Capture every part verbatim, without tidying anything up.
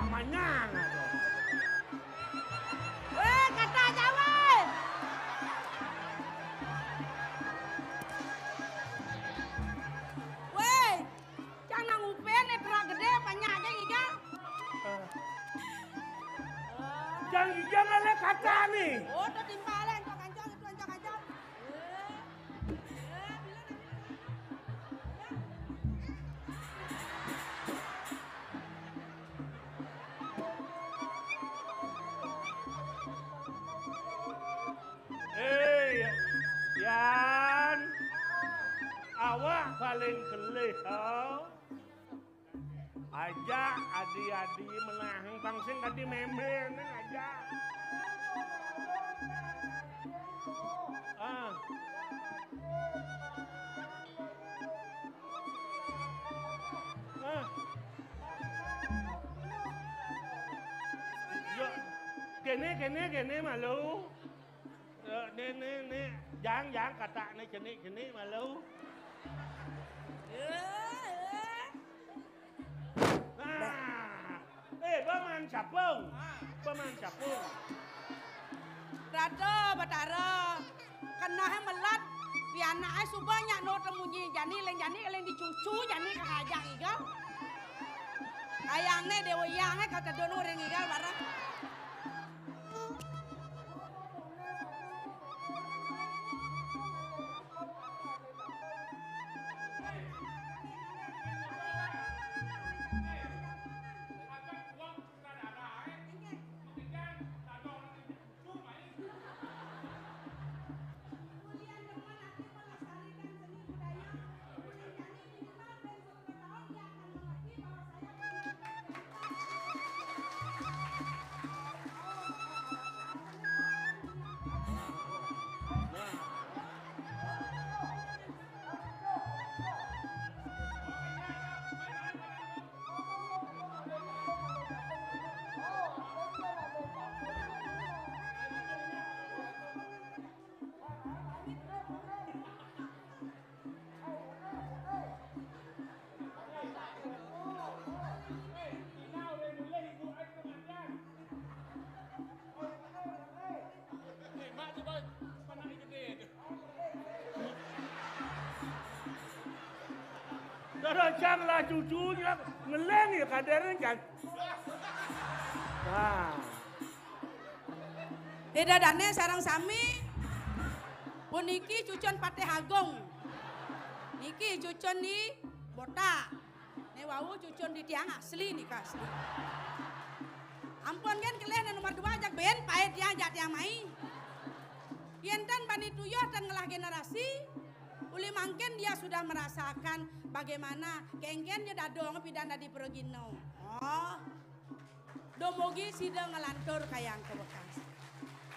Manyang. Wéh, kata Jawa. Wéh, cang nang upén, né, perak gedé, banyak aja ngiga. Cang ngiga ngalé kata né. Oh, tuh timpalé, ancok-ancok, itu ancok-ancok. Eh, Yan, awak paling kelih, oh. Aja adi-adi menahang pang sing kadi mémé nang aja. Ah. Ah. Yo, kéné, kéné, kéné malu. Eh, né, né, né, jang, jang, kata né cenik-cenik malu. Nah, eh, paman capung. Paman capung. Rada Batara, kenehé melet, pianakané suba nyak no temunyi jani, lén jani, lén dicucu jani, kahajang iga. Kayangné Déwa Hyangé katedun ring iga bareng. Dara cang lah cucunya ngeleng ya kadér kan. Nah. Ida dané sareng sami. Puniki cucun Patih Agung. Niki cucun di botak. Né wau cucun di tiang asli nika asli. Ampun gén kelih né nomor dua ajak bén paé tiang ajak tiang mai. Yén tan bani tuyuh tan ngelah generasi, uli mangkin dia sudah merasakan bagaimana kéngkén ja dadong pidan dadi pragina. Oh. Dumugi sida nglantur kayang ka wekas.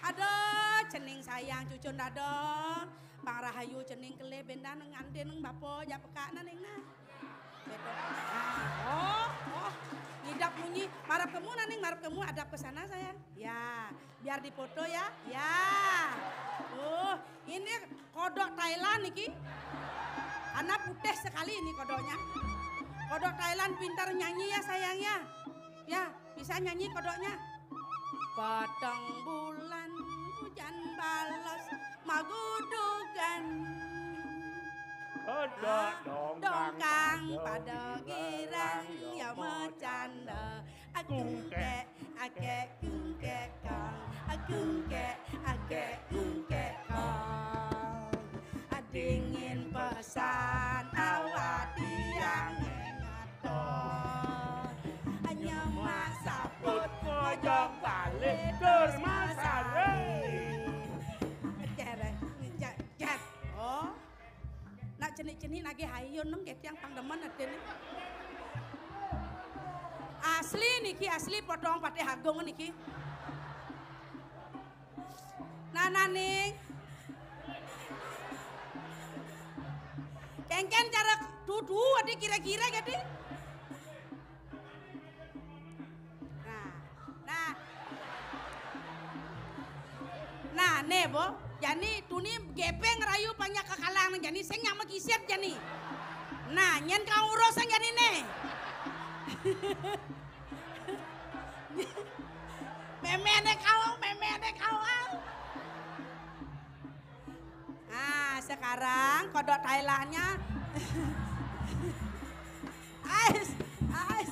Aduh, cening sayang cucun dadong. Pang rahayu cening kelih béndan ngantin bapa jak pekak nah ning nah. Béda. Ah, oh, oh. Ngidap munyi, marep kemu nah ning, marep kemu, hadap ke sana sayang. Ya, biar dipoto ya. Ya. Oh, ini kodok Thailand niki. Ana putih sekali ini kodoknya. Kodok Thailand pintar nyanyi ya sayang ya. Ya, bisa nyanyi kodoknya. Patang bulan hujan balas magudugan. Kodok dongkang pada girang ya macanda. Kungkek, akek, kungkek, kong. Kungkek, akek, kungkek, kong. Dingin pesan awak tiang ngeton. Nyemak saput ngojok balik tur masalin. Cer, cer, cer. Oh. Nak cenik-cenik nagih ayun nang ketiang pang demen adéné. Asli niki, asli potong Patih Agung niki. Nah, nah, ning. Kéngkén cara tutu adi kira-kira gati. Nah, nah. Nah, né, Bo. Jani tuni gépéng rayu panjak kakalang jani sing nyamak isit jani. Nah, nyén kang urus jani né. Nek awak, mémé nek awak. Nah, sekarang kodok Thailandnya. Ais, ais.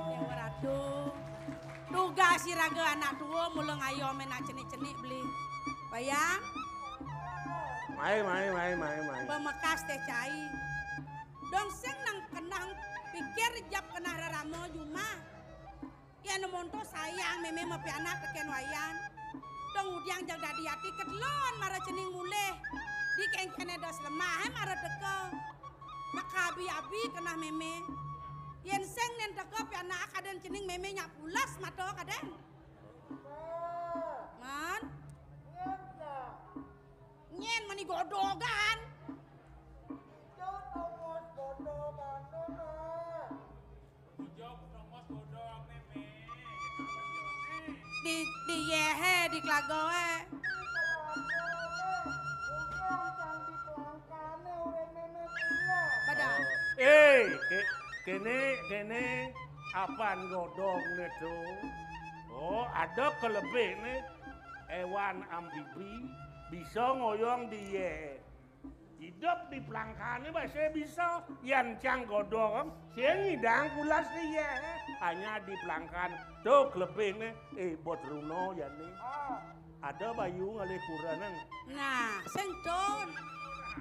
Déwa Ratu. Tugas iraga anak tua mula ngayomé nak cenik-cenik beli. Bayang? Mai, mai, mai, mai, mai. Bemekas téh cai. Dong sing nang kenang pikir jap kenah rerama jumah. Yén monto sayang mémé mapianak tekén wayan. Dong udiang jag dadi ati ketelon mara cening mulih. Di kéngkéné dos lemah, eh, mara teka. Maka abi-abi kenah mémé. Yén sing nén teka pianak kadén cening mémé nyak pulas mata kadén. Man? Nyén mani godogan. Di, di yéhé, di kelagoé. Pada. Eh, ké-, kéné, kéné, apan godongné to? Oh, ada kelebihné. Éwan amfibi bisa ngoyong di yéhé. Idup di pelangkané masih bisa, yan cang godong, sing ngidang pulas di yéhé. Hanya di pelangkan. To kelebihné, eh, bot runo ya né. Ada bayu ngalih kureneng. Nah, sing to.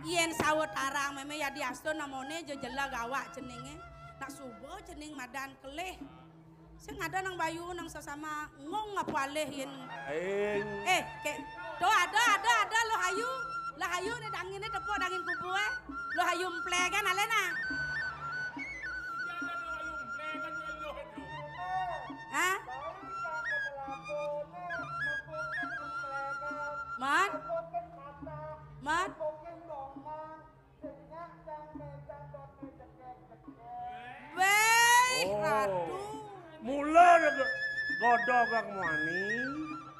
Yén sawetara mémé ya diastun namoné jejelag awak ceningé. Nak suba cening madan kelih. Sing ada nang bayu nang sesama ngong apa alih yén. Aing. Eh, ké, to ada, ada, ada lo hayu. Lah hayu né danginé tepuk dangin kubué. Lo hayu emplégan alé nah. Hah? Man? Man? Wéh, oh. Ratu. Mula né go-, godog kang muani.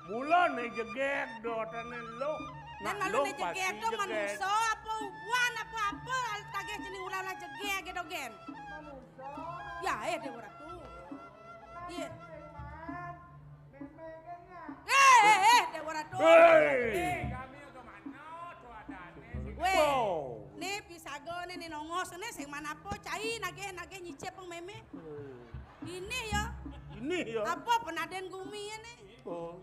Mula né jegég dotané lo. Nén nak malu lo né jegég pasti to jegég. Manusa apa ubuan apa-apa, tagih cening ulah-ulah jegég gitu, Gén. Ya, eh, Déwa Ratu. Iya. Eh, eh, eh, Déwa Ratu. Hei. Wéh, oh. Né pisaga né, né nongos né, sing mana apa, cai nagih, nagih nyicip pang mémé. Ini ya. Ini ya. Apa penadén gumi ya né? Oh.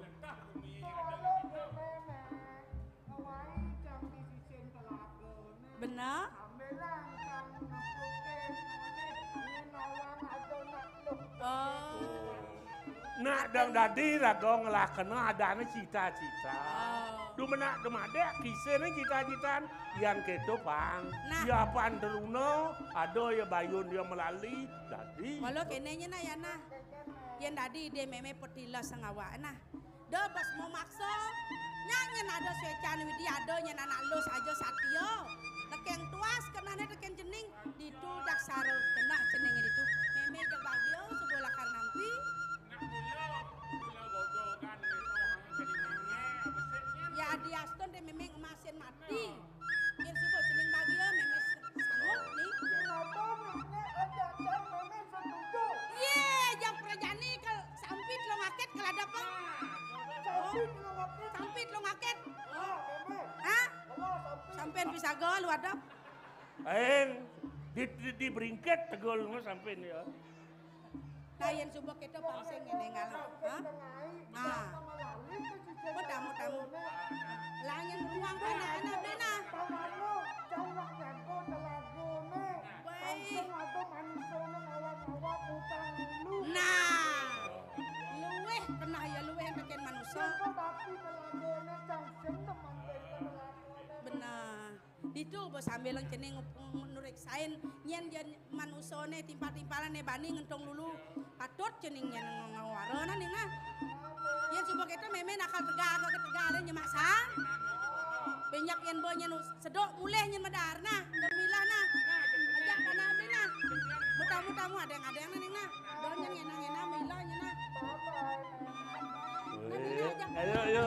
Bener. Oh. Nak dong dadi raga ngelakena adané cita-cita. Oh. Dumenak dumadék kisené cita-citaan yan kéto pang. Nah. Ya pan teruna, ada ya bayun ya melali, dadi. Mula kéné nyén nah ya nah. Yén dadi idé mémé petilas sing awak nah. Da bes mau maksa. Nyak nyén ada suécan widi ada nyén anak lu saja satia. Tekén tuas kenahné tekén cening. Ditu daksara kenah cening ditu. Mémé ja bahagia suba lakar nampi. Nak mula, mula gogogan gitu, hanya jadi mémé, apa sih, nyén? Ya, diastun deh mémé ngemasin mati. Yén suba cening bahagia, mémé sanggup nih. Kenapa mémé ajak dan mémé setuju? Yé, jang prajani kal sampit lo ngakét kal ada apa? Sampit lo ngakét. Sampit lo ngakét. Ah, mémé. Hah? Sampin pisaga lu adep. Aing di, di, di bringkét tegul ngono sampin ya. Nah, yén suba kita pangsing ngene ngalo. Hah? Ah. Mudah, mudah, mudah. Lah, yén ruang kana ana dene. Baik. Nah, luwih kenah ya, luwih tekén manusa. Bener. Ditu bos sambil cening nureksain nyén, yén manusane timpal-timpalane bani ngentong lulu. Patut cening nyén ngawara nah ning nah. Yén suba kéto mémé nakal tegal ka tegal nyemak sa. Banyak yén bo nyén sedok mulih nyén medar nah, demilah nah. Ajak kana abdi nah. Mutamu-tamu adeng-adeng nah ning nah. Don nyén ngena-ngena mila nyén nah. Ayo, ayo.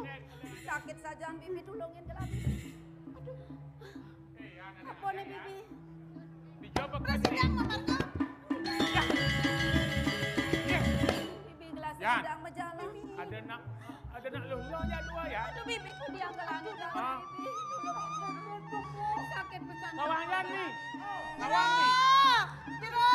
Aduh, sakit saja, Bibi, tulungin gelah Bibi. Aduh. Apa nih, Bibi? Dijawab. Terus sidang, Mamarto. Bibi gelah sidang majalan. Ada nak, ada nak loh, loh ya dua ya. Aduh, Bibi, ku dia gelah, gelah Bibi. Tulungin. Sakit pisan. Lawangan nih. Lawangan nih. Jero,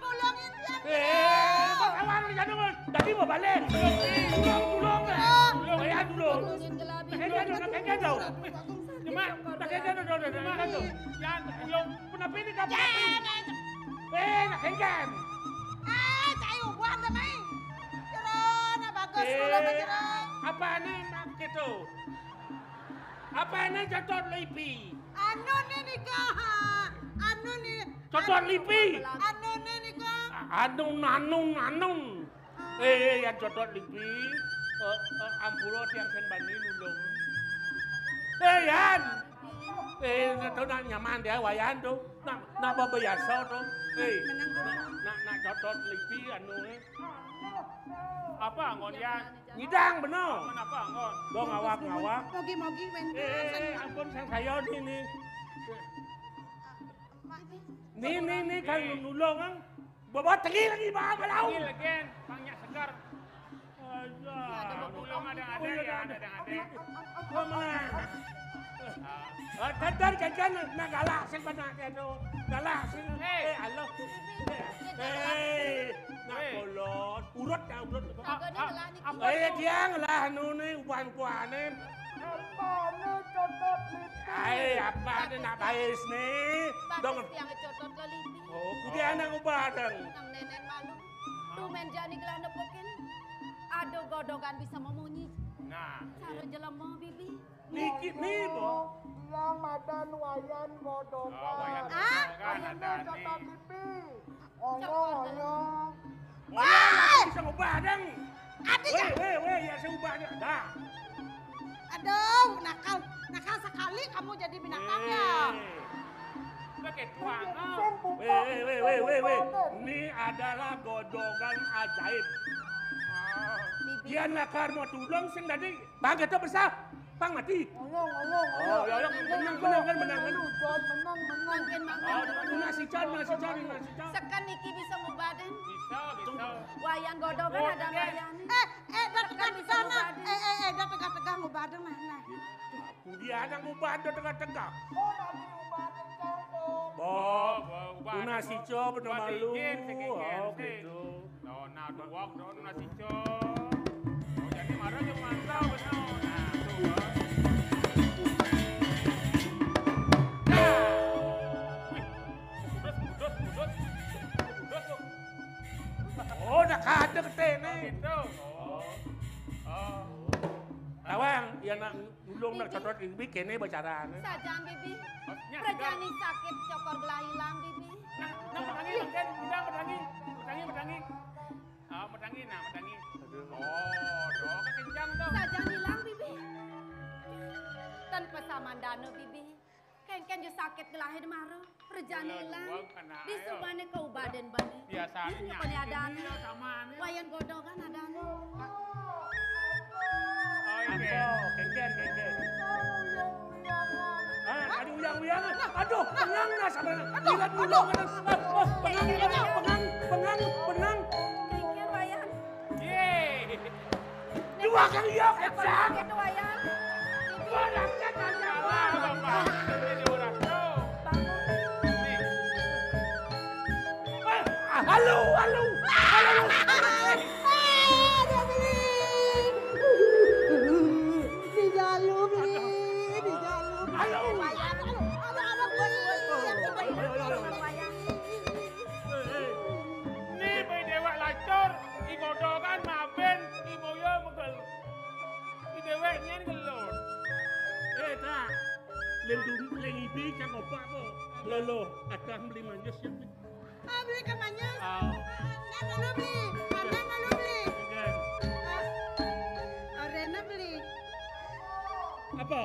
tulungin tiang. Eh, kok lawangan nih, jangan. Tadi mau balik. Tulung, tulung, eh. Tulung, ya, tulung. Tulungin gelah Bibi. Pakai kan, pakai kan, dong. Cuma, pakai kan, dong, dong, dong, dong. Ya, tulung. Kenapa ini kamu? Eh, nak kan. Eh, cayu buah dah, Mai. Jero, nah bagus, tulung, jero. Apa nih mak gitu? Apa ini cocok lipi? Anu nih nika. Anu nih. Cocok lipi. Anu nih nika. Anu, anu, anu. Eh, yang cocok lipi. Eh, eh, ampura tiang sing bani nulung. Eh, Yan. Eh, itu nak nyaman dia, Wayan tuh. Nak, nak babayasa tuh. Eh, nak, nak, nak cocok lipi anu, eh. Apa anggon, Yan? Nyidang bener. Kenapa anggon? Dong awak, awak. Mogi-mogi wénten. Eh, ampun, sang saya ini. Ni, ni, ni, kan nulung, ang. Bawa tengil lagi, bawa balau. Tengil lagi, pang nyak segar. Alah. Nulung ada, ada, ya, ada, ada. Mama. Ah, dan, dan, kan, kan, nak galak sing banyak dia tu. Galak sing. Eh. Eh, Allah. Eh, nak kolot. Urut dah, urut. Apa, apa, apa? Eh, dia lah, anu ni, uban kuanin. Apa ni, cocok ni? Ai, apa ni nak bais ni? Dong. Bagus yang cocok ke lipi. Oh, ku dia anak ubah dong. Nang nenek malu. Tumen jani gelah nepukin. Aduh, godogan bisa memunyi. Nah. Cara jelema, Bibi. Niki ni, Bo. Yang madan Wayan Godogan. Oh, Wayan Godogan. Ah? Wayan ada ni. Cocok lipi. Oyo, oyo. Oyo, bisa ubah dong. Ada ya? Weh, weh, weh, ya saya ubah aja. Dah. Aduh, nakal, nakal sekali kamu jadi binatang ya. Eh. Udah kayak tuang, ah. Weh, weh, weh, weh, weh, weh. Ini adalah godogan ajaib. Dia nakal mau tulung sing tadi. Bang, kita besar. Pang mati. Oyong, oyong, oyong. Oh, ya, ya, menang, menang, kan, menang, kan. Menang, menang. Mangkin, mangkin. Oh, nasi can, nasi can, nasi can. Seken niki bisa ngubaden. Bisa, bisa. Wayan godogan ada wayan. Eh, eh, dah tegak-tegak, nah. Eh, eh, eh, dah tegak-tegak ngubaden, nah, nah. Dia ada ngubaden tegak-tegak. Oh, nanti ngubaden campur. Bo, bo, ngubaden. Nasi can, bener malu. Oh, gitu. Nah, nah, duwag, nah, nasi can. Oh, jadi marah jeung mantau, bener. Nah, tuh, kan. Nah. Wih, kudus, kudus, kudus. Kudus, tuh. Oh, udah kadek, téh, nih. Oh, gitu. Oh. Oh. Tawang, ya, nak. Ulung nak cocot ibi kéné bacaraan. Sajan, Bibi. Rejani sakit cokor gelah ilang, Bibi. Nah, nah, medangi, mangkin. Udah, medangi. Medangi, medangi. Ah, medangi, nah, medangi. Aduh. Oh, doa kencang tuh. Sajan ilang, Bibi. Tanpa samandana, Bibi. Kéngkén ja sakit gelahé mara. Rejani ilang. Di subane ka ubaden bani. Biasanya. Ini peniadaan. Wayan godogan adana. Oh, iya. Apa? Kéngkén, kéngkén. Ah, tadi uyang-uyang. Aduh, tenang dah sama. Aduh, aduh. Tenang, tenang, tenang, tenang. Kéngkén, Wayan. Yeay. Dua kali ya, kecak. Itu, Wayan. Dua rakyat aja. Salah, Bapak. Ini orang. Bangun. Nih. Eh, halo, halo, halo. Eh, dia beli. Dijalu, beli. Dijalu, beli. Halo. Wayan, halo. Halo, halo, beli. Halo, halo, halo. Wayan. Eh, eh. Ni pai déwék lacur, i godogan maben, i boya megel. I déwék nyén gelut. Eh, tak. Lén dum-, lén ibi cang opak apa? Lolo, adang beli manjus ya. Ah, beli ka manjus. Ah. Ah, nang lalu beli. Ah, nang lalu beli. Iya. Ah. Ah, Rena beli. Apa?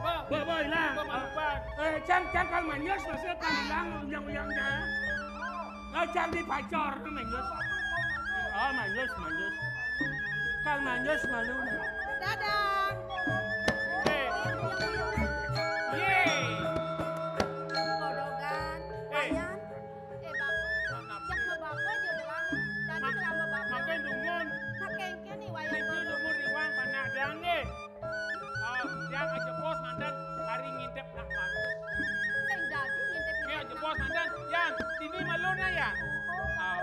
Bah, bah, ilang. Bah, bah, bah. Eh, cang, cang, kal manjus, maksudnya kal ilang, uyang-uyang, cang. Eh, cang di pacor, manjus. Oh, manjus, manjus. Kal manjus, malu. Dadah. Eh. Yeay. Godogan. Eh. Ayan. Eh, bapak. Nah, nah. Jak ngebapa dia udah. Tadi mak-, kelama bapak. Makai dungun. Nah, kéngkén nih, wayang. Itu godogan. Dungun iwang panak dangé. Ah, yang aja bos mandan hari ngidep nak manus. Sing dadi ngidep. Ini aja bos mandan, yang ini malunya ya. Ah.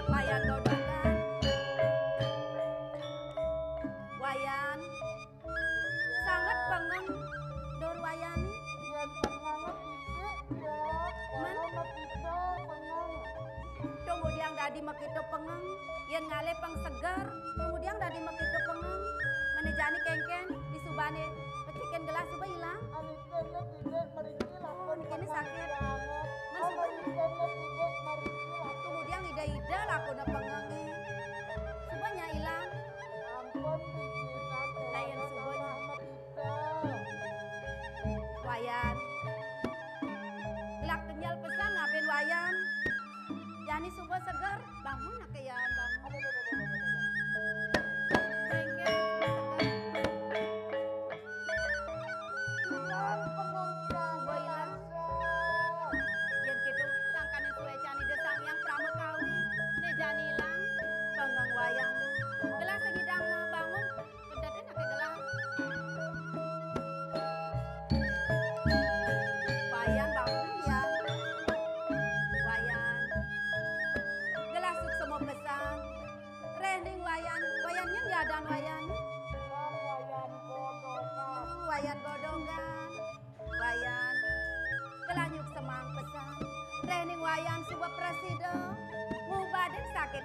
Wayang godogan.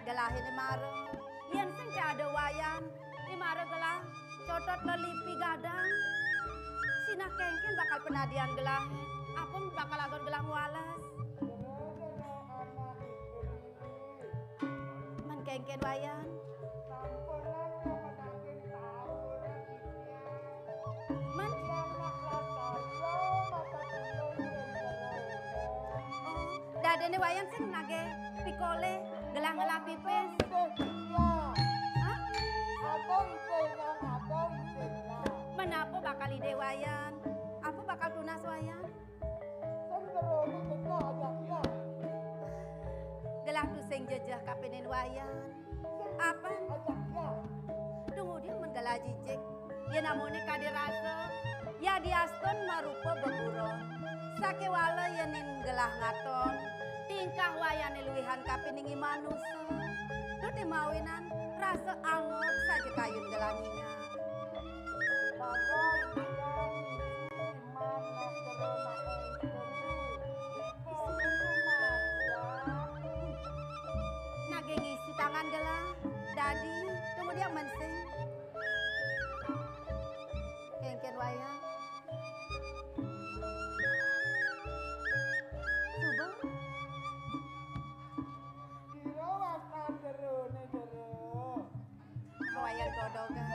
Gelahé né mara. Yén sing té ada Wayan, né mara gelah cotot lelipi gadang. Sinah kéngkén bakal penadian gelahé. Apa bakal agon gelah ngwales? Mén kéngkén Wayan. Mén. Oh, dadiné Wayan sing nagih pikolih gelah ngelah pipis. Hah? Mén apa bakal idih Wayan? Apa bakal tunas Wayan? Gelah tusing jejeh kapining Wayan. Apa? Dumudiang mén gelah jijik. Yén amoné kadi rasa, yadiastun marupa beburon. Sakéwala yén gelah ngaton, tingkah Wayané luihan kapining i manusa. Duh té mawinan rasa angob saja kayun gelah nyingak. Nagih ngisi tangan gelah, dadi, dumudiang mén sing. Kéngkén Wayan. Suba. Wayan godhogan.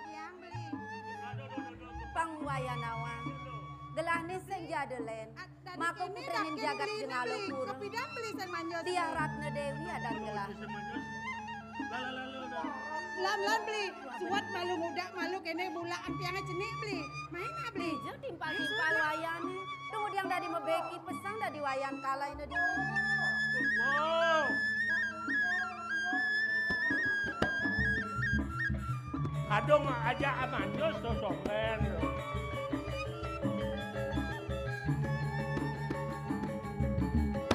Tiang beli. Pang Wayan nawang. Gelahné sing jada lén. Maka putrining jagat Jengalapura. Tiah Ratna Déwi adan gelah. Lan, lan, beli. Suwet malu ngudak, malu kéné bulakan tiangé cenik, beli. Main ah, beli. Ija timpal-timpal Wayané. Dumudiang dadi mabéki pesan dadi Wayan kalahina dini. Wow. Kadung ajak amanjus to sombén.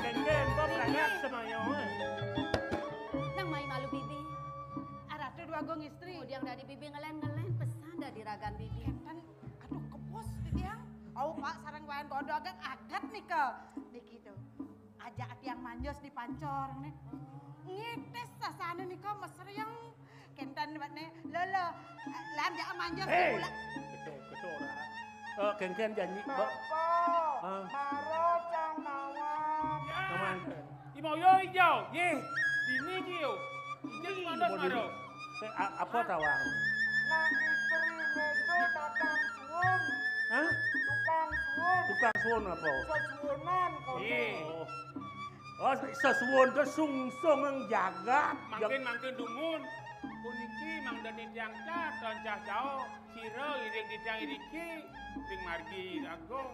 Kéngkén kok banyak semaya, eh. Nang mai malu bibi. Aratu Dwagung Istri. Dumudiang dadi bibi ngelén-ngelén pesan dadi ragan bibi. Kénten, aduh, kepus titiang. Au, Pak, sareng Wayan godhogan agat nika. Niki to. Ajak tiang manjus di pancor né. Ngitis sasané nika mesriyeng. Kénten wetné, lho, lho. Lan jak manjus. Hei, kula. Kéto, kéto ora. Eh, kéngkén janji, Mbak. Bapa, ah. Mara cang nawang. Ya. Nawang. Imoyo ijo, yé. Dini ki yo. Ijin manus mara. Eh, a-, apa tawang? Nah, istri itu datang suwun. Hah? Tukang suwun. Tukang suwun apa? Sesuwunan kono. Iya. Oh. Oh, sesuwun ke sungsung yang jagat. Mangkin, mangkin dumun. Puniki mangda titiang cah, tansah cao, sira iring titiang iriki, ring margi agung.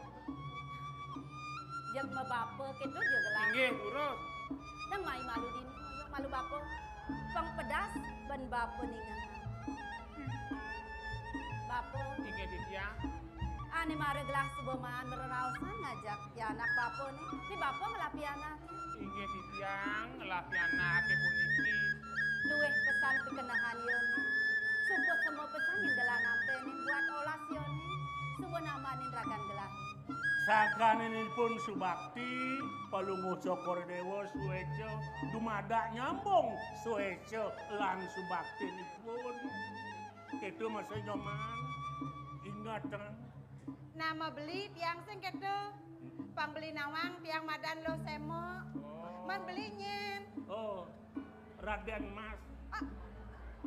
Jeg mabapa kéto ja gelah. Inggih, durus. Nang mai malu dini, malu bapa. Pang pedas, ban bapa ninga. Bapa. Inggih, titiang. Ané mara gelah suba maan mareraosan ngajak pianak bapa né. Né bapa ngelah pianak. Inggih titiang ngelah pianaké puniki. Luwih pesan pikenehan yéné. Sumput semua pesan yén gelah nampénin buat olas yéné. Suba namanin ragan gelah. Saganinipun subakti, Palungguh Cokor Déwa suéca, dumadak nyambung suéca lan subaktinipun. Kéto masa nyoman. Ingat, Tang. Nama beli tiang sing kéto? Pang beli nawang tiang madan Luh Sémo. Oh. Man beli nyén. Oh, Radén Mas. Ah.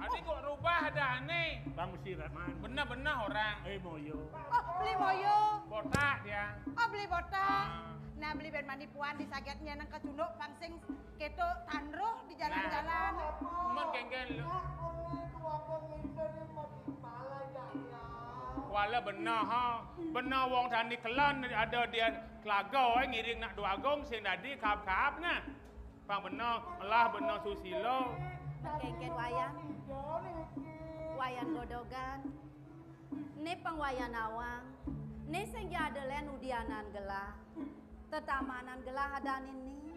Adi kok rubah adané? Bang Siraman. Bener-bener orang. Eh, moyo. Oh, beli moyo. Botak dia. Oh, beli botak. Ah. Nah, beli ben mani puan di saget nyén nang kecunduk pang sing Kéto tan roh di jalan-jalan. Nah, men kéngkén lu. Wala beneh, ha. Beneh wong tani kelon ada di Telaga, eh, ngiring nak Duagung sing dadi kaap-kaap nah. Pang beneh, melah beneh susila. Men kéngkén Wayan. Wayan Godogan. Né pang Wayan nawang, né sing ja ada lén udianan gelah. Tetamanan gelah adané né.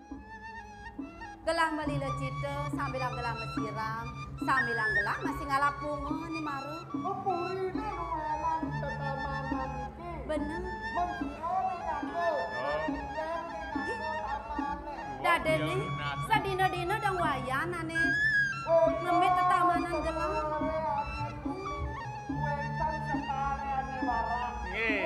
Gelah malila cita, sambilang gelah masiram, sambilang gelah masih ngalap bunga né mara. Oh, puriné lumayan tetamanan iki. Bener. Mung sira né nganggo. Oh. Tinggal né nganggo. Ih. Déné sadina-dina dang Wayan ané ngemit tetamanan gelah. Nggih.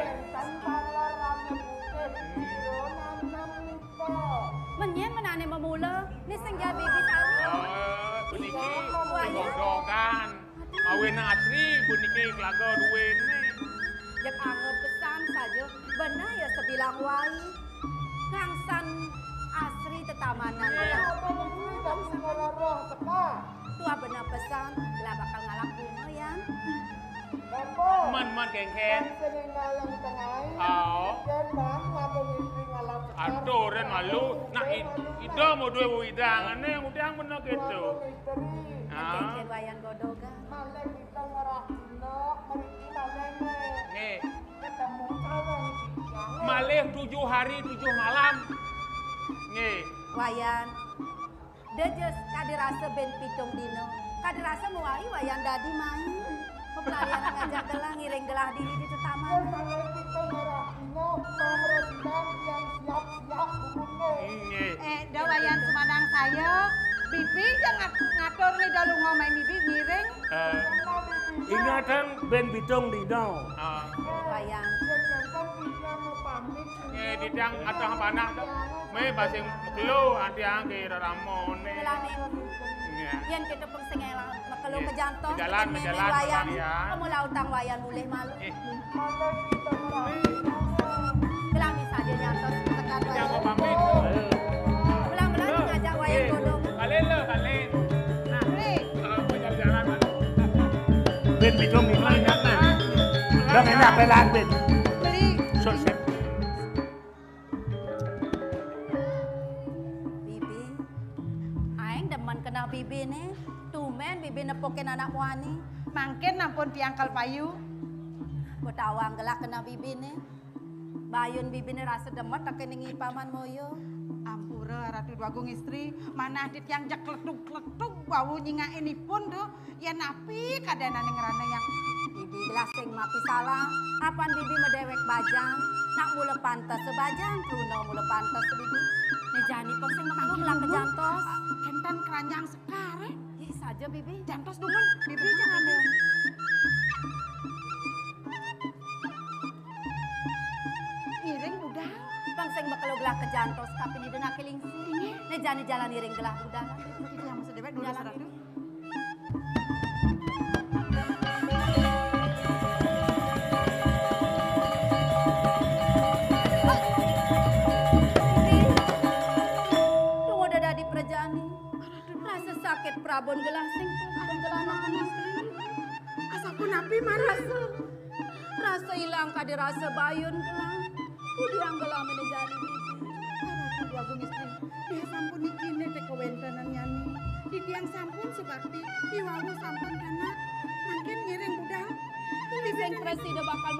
Men nyén menané memula, né sing jagi sari. Oh, puniki Wayan. Godogan. Awéna Asri puniki kelaga duwéné. Jeg anggep pesan saja, beneh ya sebilang wai. Kangsan Asri tetamanan. Iya. Tuah beneh pesan, lah bakal ngalap bunga, Yan. Men, men, kéngkén. Oh. Aduh, Ren malu. Nah, i-, ida mau duwe wewidangané, udang bener gitu. Ah. Kéngkén Wayan godogan. Nggih. Malih tujuh hari tujuh malam. Nggih. Wayan. Dejes kadi rasa bén pitung dina. Kadi rasa muai Wayan dadi mai. Pepelayanan ngajak gelah, ngiring gelah dini di tetaman. Nggih. Eh, da Wayan sumandang saya. Bibi ja ngat-, ngatur né da lunga mai Bibi ngiring. Eh, ingatan bén pitung dina. Ah. Wayan. Eh, didang atah panah dah. Mé basing mekelo atiang ke reramoné. Kelane. Iya. Yén kita pun sing éla mekelo ke jantos, jalan, ke jalan, Wayan. Pemula utang Wayan mulih malu. Eh. Kelami saja nyantos tekan Wayan. Jangan pamit. Belang-belang ngajak Wayan godong. Kali lah, kali. Nah, Ri. Jalan-jalan, Pak. Bén, bidung, bidung, ingat, nah. Udah, ini apa lagi, Bén? Beli. Sukses. Bibi, aéng demen keneh Bibi né. Tumben Bibi nepukin anak muani. Mangkin ampun tiang kal payu. Betawang gelah keneh Bibi né. Bayun Bibi né rasa demen tekening I Paman Moyo. Ampura Ratu Dwagung Istri, manah titiang jeg kletuk-kletuk wau nyingakin ipun tuh. Yén napi kadénané ngrana yang Bibi gelah sing mapisalah, apan Bibi madéwék bajang, nak mula pantes bajang, truna mula pantes Bibi. Né jani kok sing mekelo gelah ke jantos. Kénten keranjang sekar, eh. Ih, saja Bibi. Jantos dumun, Bibi jangan deh. Ngiring budal. Pang sing mekelo gelah ke jantos, kapin ida nak lingsir. Inggih. Né jani jalan ngiring gelah budal. Iki yang maksud déwék dulu. Jalan satu. Ini. Tunggu dadi prajani. Rasa sakit prabon gelah sing prabon gelah makan istri. Asapunapi marasa. Rasa ilang kadi rasa bayun gelah. Budi anggela menejani Bibi. Ratu Agung Istri, dia sampun niki né té kawéntenan nyani. Titiang sampun subakti, I Wawu sampun kanak. Mangkin ngiring budal. Sing prasida bakal